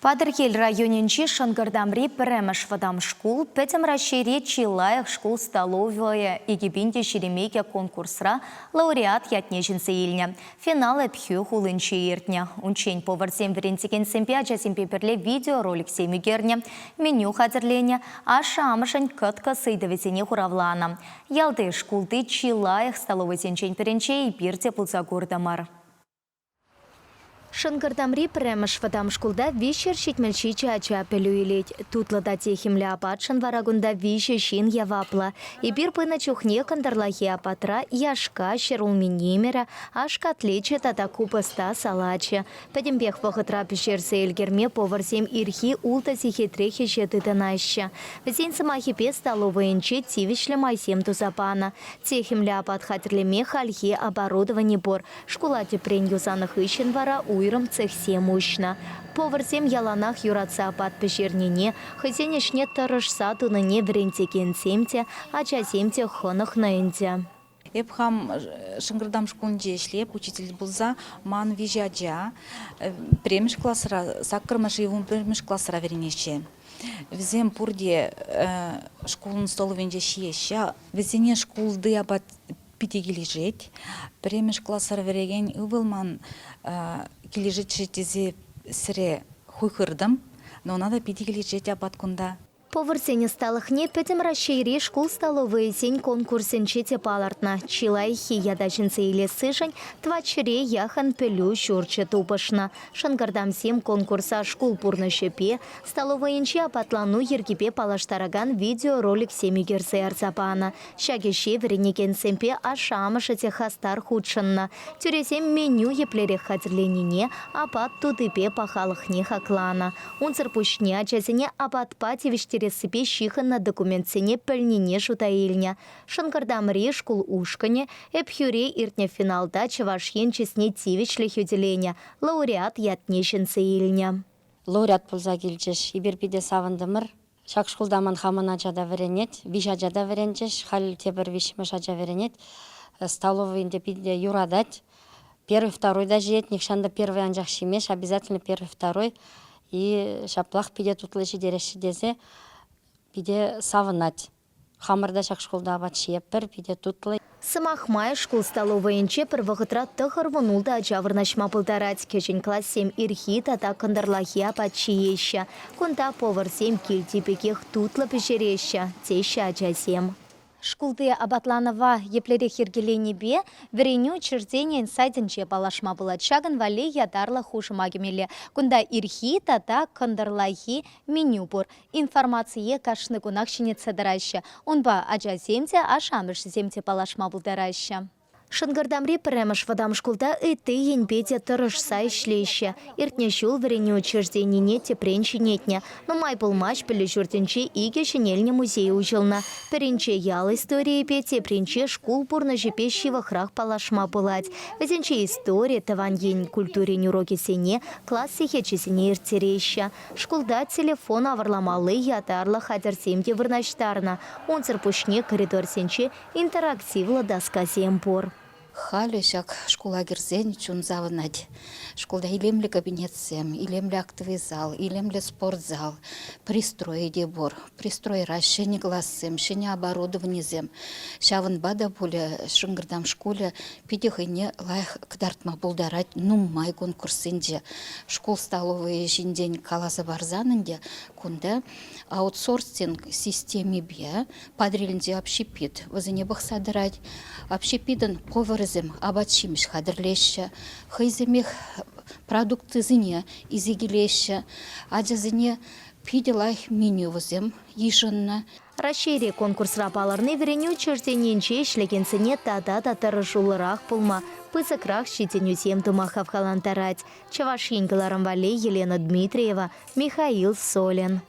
Патӑрьел районӗнчи Шӑнкӑртамри пӗрремӗш вӑтам шкул Пӗтӗм Раҫҫейри чи лайӑх шкул столовӑйӗ 2022 конкурсра лауреат ятне ҫӗнсе илнӗ. Финал Ӗпхӳ хулинче иртнӗ. Унччен поварсем вӗрентекенсемпе ачасемпе пӗрле видеороликсем ӳкернӗ, меню хатӗрленӗ, ашшӗ-амӑшӗн кӑткӑс ыйтӑвӗсене хуравланӑ. Ялти шкулти чи лайӑх столовӑйсенчен пӗринче эпир те пулса куртӑмӑр. Шӑнкӑртамри пӗрремӗш вӑтам шкулта 377 ача пӗлӳ илет. Тутлӑ та техӗмлӗ апатшӑн вара кунта виҫӗ ҫын яваплӑ. Эпир пынӑ чухне кӑнтӑрлахи апатра яшка, ҫӗрулми нимӗрӗ, аш катлечӗ тата купӑста салачӗ. Пӗтӗмпех вӑхӑтра пӗҫерсе ӗлкӗрме поварсем ирхи ултӑ сехетрех ӗҫе тытӑнаҫҫӗ. Вӗсен сӑмахӗпе столовӑйӗнче тивӗҫлӗ майсем туса панӑ. Техӗмлӗ апат хатӗрлеме хальхи оборудовани пур. Шкула тӗпрен юсанӑ хыҫҫӑн вара уйрӑм цехсем уҫнӑ. Поварсем яланах юратса апат пӗҫернине, хӑйсен ӗҫне тӑрӑшса тунине вӗрентекенсем те, ачасем те хӑнӑхнӑ ӗнтӗ. Эп хам Шӑнкӑртам шкулӗнче ӗҫлеп, учитель пулса. Ман виҫӗ ача пӗрремӗш класра, саккӑрмӗш и вунпӗрмӗш класра вӗренеҫҫӗ. Вӗсем пурте шкулӑн столовӑйӗнче ҫиеҫҫӗ. Вӗсене шкулти апат питӗ килӗшет. Пӗрремӗш класра вӗрекен ывӑл ман килӗшет-ши тесе сӗре хуйхӑртӑм. Но ӑна та питӗ килӗшет апат кунта. Поварсен ӑсталӑхне Пӗтӗм Раҫҫейри шкул столовӑйӗсен конкурсӗнче те палӑртнӑ. Чи лайӑххи ята ҫӗнсе илессишӗн тӑватҫӗре яхӑн пӗлӳ ҫурчӗ тупӑшнӑ. Шӑнкӑртамсем конкурса шкул пурнӑҫӗпе, столовӑйӗнчи апатлану йӗркипе паллаштаракан видеороликсем ӳкерсе ярса панӑ. Ҫак ӗҫе вӗренекенсемпе ашшӗ-амӑшӗ те хастар хутшӑннӑ. Тӳресем меню еплерех хатӗрленине, апат тутипе пахалӑхне хакланӑ. Унсӑр пуҫне ачасене апатпа тивӗҫтерессипе ҫыхӑннӑ документсене пӗлнине шута илнӗ. Шӑнкӑртамри шкул ушкӑнӗ Ӗпхӳре иртнӗ финалта Чӑваш Ен чысне тивӗҫлӗ хӳтӗленӗ, лауреат ятне ҫӗнсе илнӗ. Лауреат пулса килчӗҫ. Эпир питӗ савӑнтӑмӑр. Ҫак шкулта ман хамӑн ача та вӗренет, виҫ ача та вӗренчӗҫ, халь тепӗр виҫҫӗмӗш ача вӗренет. Столовӑйӗнче питӗ юратать. Первый, второй та ҫиет, нихҫан та первый анчах ҫимест, обязательно первый, второй. И ҫаплах питӗ тутлӑ ҫитереҫҫӗ тесе питӗ савӑнать. Хамӑр та ҫак шкулта апат ҫиетпӗр, питӗ тутлӑ. Сӑмах май, шкул столовӑйӗнче пӗр вӑхӑтра 96 ача вырнаҫма пултарать. Кӗҫӗн классем ирхи тата кӑнтӑрлахи апат ҫиеҫҫӗ. Кунта поварсем килти пекех тутлӑ пӗҫереҫҫӗ, теҫҫӗ ачасем. Шкулти апатланӑва еплерех йӗркеленипе вӗренӳ учрежденийӗн сайтӗнче паллашма пулать. Ҫакӑн валли ятарлӑ хушӑма кӗмелле. Кунта ирхи тата кӑнтӑрлахи меню пур. Информацие кашни кунах ҫӗнетсе тӑраҫҫӗ. Унпа ачасем те, ашшӗ-амӑшӗсем те паллашма пултараҫҫӗ. Шӑнкӑртамри пӗрремӗш вӑтам шкулта ытти енпе те тӑрӑшса ӗҫлеҫҫӗ. Иртнӗ ҫул вӗренӳ учрежденине тӗпрен ҫӗнетнӗ. Нумай пулмасть пӗлӳ ҫуртӗнче икӗ ҫӗнелнӗ музей уҫӑлнӑ. Пӗринче ял историйӗпе, тепринче шкул пурнӑҫӗпе ҫывӑхрах паллашма пулать. Вӗсенче истори, тӑван ен культурин урокӗсене, класс сехечӗсене ирттереҫҫӗ. Шкулта телефон авӑрламалли ятарлӑ хатӗрсем те вырнаҫтарнӑ. Унсӑр пуҫне коридорсенче интерактивлӑ доскасем пур. Халӗ ҫак шкула кӗрсен чун савӑнать. Шкулта илемлӗ кабинетсем, илемлӗ актовый зал, илемлӗ спортзал, пристройӗ те пур. Пристройра ҫӗнӗ классем, ҫӗнӗ оборудованисем. Ҫавӑнпа та пулӗ Шӑнкӑртам шкулӗ питӗ хӑйне лайӑх кӑтартма пултарать нумай конкурссенче. Шкул столовӑйӗ ҫинчен каласа парсан ӗнтӗ кунта аутсорсинг системипе Патӑрьелӗнчи общепит вӗсене пӑхса тӑрать. Общепитӑн поварӗсем апат-ҫимӗҫ хатӗрлеҫҫӗ, хӑйсемех продукцисене илсе килеҫҫӗ. Ачасене питӗ лайӑх меню вӗсем йышӑннӑ. Раҫҫейри конкурсра палӑрни вӗренӳ учрежденийӗнче ӗҫлекенсене тата та тӑрӑшуллӑрах пулма, пысӑкрах ҫитӗнӳсем тума хавхалантарать. Чӑваш Ен кӑларӑм валли Елена Дмитриева, Михаил Солин.